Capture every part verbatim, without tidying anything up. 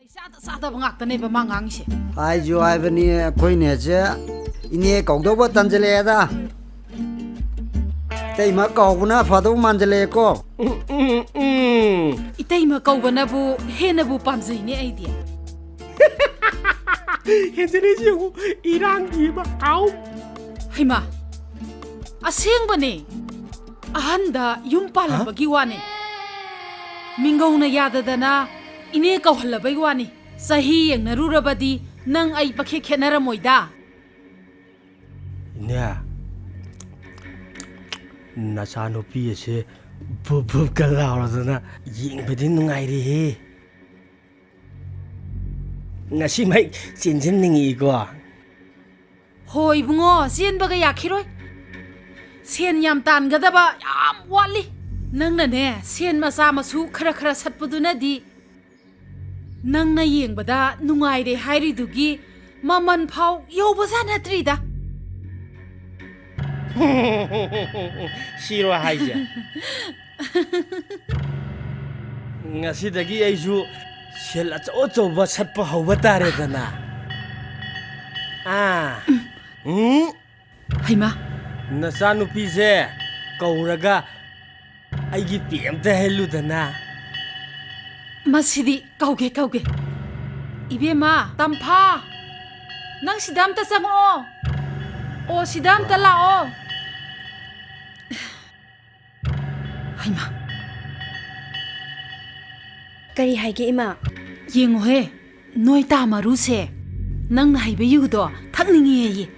ꯏꯆꯥꯗ ꯆꯥꯗꯕ ꯉꯥꯛꯇꯅꯦꯕ ꯃꯥ ꯉꯥꯡꯉꯤꯁꯦ꯫ ꯍꯥꯏꯁꯨ ꯍꯥꯏꯕꯅꯤ, ꯑꯩꯈꯣꯏ ꯅꯦꯁꯦ ꯏꯅꯦ ꯀꯧꯗꯧꯕ ꯇꯟꯁꯤꯜꯂꯛꯑꯦꯗ꯫ ꯏꯇꯩꯃ ꯀꯧꯕꯅ ꯐꯗꯧ ꯃꯥꯟꯁꯤꯜꯂꯛꯑꯦꯀꯣ꯫ ꯎꯝ, ꯎꯝ, ꯎꯝ꯫ ꯏꯇꯩꯃ ꯀꯧꯕꯅꯕꯨ ꯍꯦꯟꯅꯕꯨ ꯄꯥꯝꯖꯩꯅꯦ ꯑꯩꯗꯤ꯫ ꯍꯦꯟꯖꯤꯜꯂꯤꯁꯤ ꯌꯦꯡꯉꯨ, ꯏꯔꯥꯡꯒꯤ ꯑꯃ꯫ ꯑꯥꯎ꯫ ꯍꯩꯃꯥ, ꯑꯁꯦꯡꯕꯅꯦ꯫ ꯑꯍꯟꯗ ꯌꯨꯝ ꯄꯥꯜꯂꯝꯕꯒꯤ ꯋꯥꯅꯦ꯫ ꯃꯤꯡꯒꯧꯅ ꯌꯥꯗꯗꯅ ꯏꯅꯦ ꯀꯧꯍꯜꯂꯕꯩ ꯋꯥꯅꯤ꯫ ꯆꯍꯤ ꯌꯦꯡꯅꯔꯨꯔꯕꯗꯤ ꯅꯪ ꯑꯩ ꯄꯈꯦ ꯈꯦꯠꯅꯔꯝꯃꯣꯏꯗ꯫ ꯏꯅꯦ, ꯅꯆꯥꯅꯨꯄꯤ ꯑꯁꯦ ꯕꯨꯞ ꯕꯨꯞꯀ ꯂꯥꯎꯔꯗꯅ ꯌꯦꯡꯕꯗꯤ ꯅꯨꯡꯉꯥꯏꯔꯦꯍꯦ꯫ ꯉꯁꯤꯃꯛ ꯆꯦꯟꯁꯤꯟꯅꯤꯡꯉꯤꯀꯣ꯫ ꯍꯣ ꯏꯕꯨꯡꯉꯣ, ꯆꯦꯟꯕꯒ ꯌꯥꯈꯤꯔꯣꯏ꯫ ꯁꯦꯟ ꯌꯥꯝ ꯇꯥꯟꯒꯗꯕ ꯌꯥꯝ ꯋꯥꯠꯂꯤ꯫ ꯅꯪꯅꯅꯦ, ꯁꯦꯟ ꯃꯆꯥ ꯃꯁꯨ ꯈꯔ ꯈꯔ ꯁꯠꯄꯗꯨꯅꯗꯤ ꯅꯪꯅ ꯌꯦꯡꯕꯗ ꯅꯨꯡꯉꯥꯏꯔꯦ ꯍꯥꯏꯔꯤꯗꯨꯒꯤ ꯃꯃꯜ ꯐꯥꯎ ꯌꯧꯕꯖꯥꯠ ꯅꯠꯇ꯭ꯔꯤꯗ꯫ ꯁꯤꯔꯣ ꯍꯥꯏꯁꯦ? ꯉꯁꯤꯗꯒꯤ ꯑꯩꯁꯨ ꯁꯦꯜ ꯑꯆꯧ ꯑꯆꯧꯕ ꯁꯠꯄ ꯍꯧꯕ ꯇꯥꯔꯦꯗꯅ꯫ ꯑꯥ꯫ ꯎꯝ꯫ ꯍꯩꯃꯥ꯫ ꯅꯆꯥꯅꯨꯄꯤꯁꯦ ꯀꯧꯔꯒ ꯑꯩꯒꯤ ꯄꯤ ꯑꯝꯇ ꯍꯦꯜꯂꯨꯗꯅ꯫ ꯃꯁꯤꯗꯤ ꯀꯧꯒꯦ, ꯀꯧꯒꯦ꯫ ꯏꯕꯦꯝꯃ, ꯇꯝꯐꯥ, ꯅꯪ ꯁꯤꯗ ꯑꯝꯇ ꯆꯪꯉꯛꯑꯣ꯫ ꯑꯣ, ꯁꯤꯗ ꯑꯝꯇ ꯂꯥꯛꯑꯣ꯫ ꯍꯩꯃꯥ꯫ ꯀꯔꯤ ꯍꯥꯏꯒꯦ, ꯏꯃꯥ? ꯌꯦꯡꯉꯨꯍꯦ, ꯅꯣꯏ ꯇꯥ ꯃꯔꯨꯁꯦ ꯅꯪꯅ ꯍꯩꯕ ꯌꯨꯗꯣ ꯊꯛꯅꯤꯡꯉꯦꯌꯦ꯫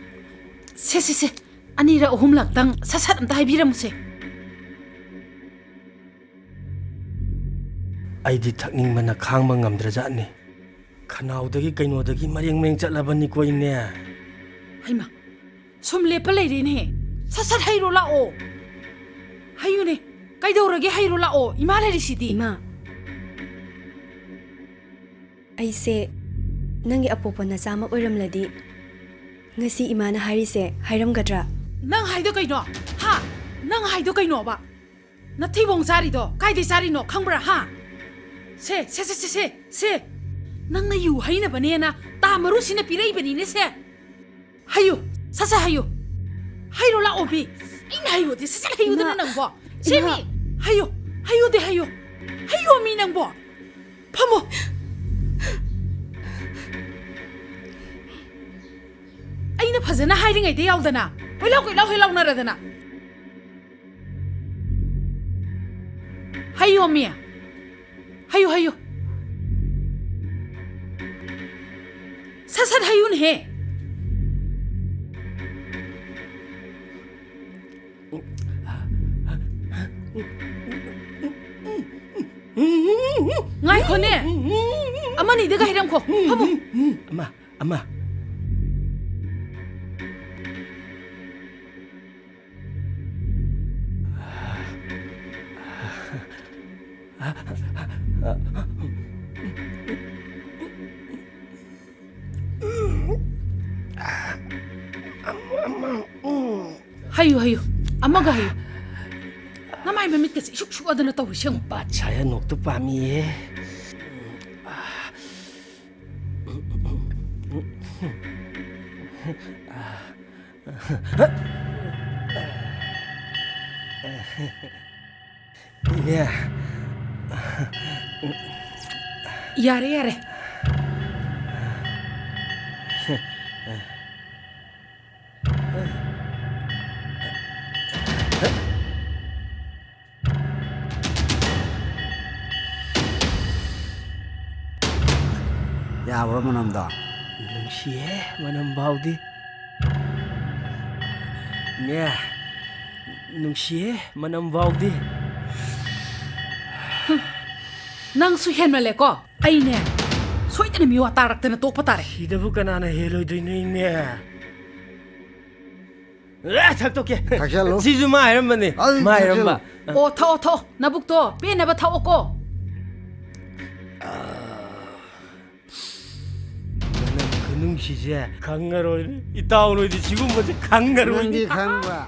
ꯁꯦ, ꯁꯦ, ꯁꯦ, ꯑꯅꯤꯔꯛ ꯑꯍꯨꯝꯂꯛꯇꯪ ꯁꯠ ꯁꯠ ꯑꯝꯇ ꯍꯥꯏꯕꯤꯔꯝꯃꯨꯁꯦ꯫ ꯑꯩꯗꯤ ꯊꯛꯅꯤꯡꯕꯅ ꯈꯥꯡꯕ ꯉꯝꯗ꯭ꯔꯖꯥꯠꯅꯤ꯫ ꯈꯅꯥꯎꯗꯒꯤ ꯀꯩꯅꯣꯗꯒꯤ ꯃꯔꯦꯡ ꯃꯔꯦꯡ ꯆꯠꯂꯕꯅꯤꯀꯣ ꯏꯅꯦ꯫ ꯍꯩꯃꯥ, ꯁꯨꯝ ꯂꯦꯞꯄ ꯂꯩꯔꯦꯅꯦ꯫ ꯁꯠ ꯁꯠ ꯍꯩꯔꯣ ꯂꯥꯛꯑꯣ꯫ ꯍꯩꯌꯨꯅꯦ, ꯀꯩꯗꯧꯔꯒꯦ, ꯍꯩꯔꯣ ꯂꯥꯛꯑꯣ, ꯏꯃꯥ ꯂꯩꯔꯤꯁꯤꯗꯤ꯫ ꯏꯃꯥ, ꯑꯩꯁꯦ ꯅꯪꯒꯤ ꯑꯄꯣꯛꯄ ꯅꯆꯥꯃꯛ ꯑꯣꯏꯔꯝꯂꯗꯤ ꯉꯁꯤ ꯏꯃꯥꯅ ꯍꯥꯏꯔꯤꯁꯦ ꯍꯥꯏꯔꯝꯒꯗ꯭ꯔꯥ? ꯅꯪ ꯍꯥꯏꯗꯣ ꯀꯩꯅꯣ? ꯍꯥ? ꯅꯪ ꯍꯥꯏꯗꯣ ꯀꯩꯅꯣꯕ? ꯅꯊꯤꯕꯣꯡ ꯆꯥꯔꯤꯗꯣ ꯀꯥꯏꯗꯩ ꯆꯥꯔꯤꯅꯣ ꯈꯪꯕ꯭ꯔꯥ, ꯍꯥ? ꯁꯦ, ꯁꯦ, ꯁꯦ, ꯁꯦ, ꯁꯦ, ꯁꯦ꯫ ꯅꯪꯅ ꯌꯨ ꯍꯩꯅꯕꯅꯦꯅ ꯇꯥ ꯃꯔꯨꯁꯤꯅ ꯄꯤꯔꯛꯏꯕꯅꯤꯅꯦ ꯁꯦ꯫ ꯍꯩꯌꯨ, ꯁꯠ ꯁꯠ ꯍꯩꯌꯨ꯫ ꯍꯩꯔꯣ ꯂꯥꯛꯑꯣ ꯕꯤ꯫ ꯑꯩꯅ ꯍꯩꯌꯨꯗꯤ ꯁꯠ ꯁꯠ ꯍꯩꯌꯨꯗꯅ ꯏꯃꯥ, ꯅꯪꯕꯣ꯫ ꯁꯦ ꯏꯃꯥ꯫ ꯃꯤ, ꯍꯩꯌꯨ, ꯍꯩꯌꯨꯗꯤ ꯍꯩꯌꯨ꯫ ꯍꯩꯌꯣ ꯃꯤ ꯅꯪꯕꯣ꯫ ꯐꯝꯃꯣ꯫ ꯑꯩꯅ ꯐꯖꯅ ꯍꯥꯏꯔꯤꯉꯩꯗ ꯌꯥꯎꯗꯅ ꯀꯣꯏꯂꯥꯎ ꯀꯣꯏꯂꯥꯎ ꯍꯦꯛ ꯂꯥꯎꯅꯔꯗꯅ꯫ ꯍꯩꯌꯣꯃꯤ꯫ ꯍꯩꯌꯨ, ꯍꯩꯌꯨ꯫ ꯁꯠ ꯁꯠ ꯍꯩꯌꯨꯅꯦꯍꯦ꯫ ꯉꯥꯏꯈꯣꯅꯦ꯫ ꯑꯃꯅꯤꯗꯒ ꯍꯩꯔꯝꯈꯣ꯫ ꯐꯝꯃꯨ꯫ ꯑꯃ, ꯑꯃ꯫ ꯍꯩꯌꯨ, ꯍꯩꯌꯨ꯫ ꯑꯃꯒ ꯍꯩꯌꯨ꯫ ꯅꯃꯥꯏ ꯃꯃꯤꯠꯀꯁꯦ ꯏꯁꯨꯛ ꯁꯨꯛꯑꯗꯅ ꯇꯧꯔꯤꯁꯦ ꯌꯦꯡꯉꯨ꯫ ꯄꯥꯠ ꯁꯥꯏ ꯑꯅꯣꯛꯇꯨ ꯄꯥꯝꯃꯤꯌꯦ꯫ ꯏꯅꯦ꯫ ꯌꯥꯔꯦ, ꯌꯥꯔꯦ꯫ ꯌꯥꯕ꯭ꯔꯣ ꯃꯅꯝꯗꯣ? ꯅꯨꯡꯁꯤꯍꯦ, ꯃꯅꯝ ꯐꯥꯎꯗꯤ꯫ ꯏꯅꯦ, ꯅꯨꯡꯁꯤꯍꯦ, ꯃꯅꯝ ꯐꯥꯎꯗꯤ꯫ ꯅꯪꯁꯨ ꯍꯦꯟꯃꯜꯂꯦꯀꯣ꯫ ꯑꯩꯅꯦ, ꯁꯣꯏꯗꯅ ꯃꯤꯋꯥ ꯇꯥꯔꯛꯇꯅ ꯇꯣꯛꯄ ꯇꯥꯔꯦ꯫ ꯁꯤꯗꯕꯨ ꯀꯅꯥꯅ ꯍꯦꯜꯂꯣꯏꯗꯣꯏꯅꯣ, ꯏꯅꯦ? ꯑꯦ, ꯊꯛꯇꯣꯛꯀꯦ꯫ ꯊꯛꯆꯜꯂꯨ꯫ ꯁꯤꯁꯨ ꯃꯥ ꯍꯥꯏꯔꯝꯕꯅꯤ꯫ ꯑꯩ ꯃꯥ ꯍꯥꯏꯔꯝꯕ꯫ ꯊꯛꯆꯜꯂꯨ꯫ ꯑꯣ, ꯊꯛꯑꯣ, ꯊꯛꯑꯣ꯫ ꯅꯕꯨꯛꯇꯣ ꯄꯦꯟꯅꯕ ꯊꯛꯑꯣꯀꯣ꯫ ꯃꯅꯝ ꯈꯨꯅꯨꯡꯁꯤꯁꯦ ꯈꯪꯉꯔꯣꯏ꯫ ꯏꯇꯥꯎ ꯅꯣꯏꯗꯤ ꯁꯤꯒꯨꯝꯕꯁꯦ ꯈꯪꯉꯔꯣꯏ꯫ ꯅꯪꯗꯤ ꯈꯪꯕ꯭ꯔꯥ?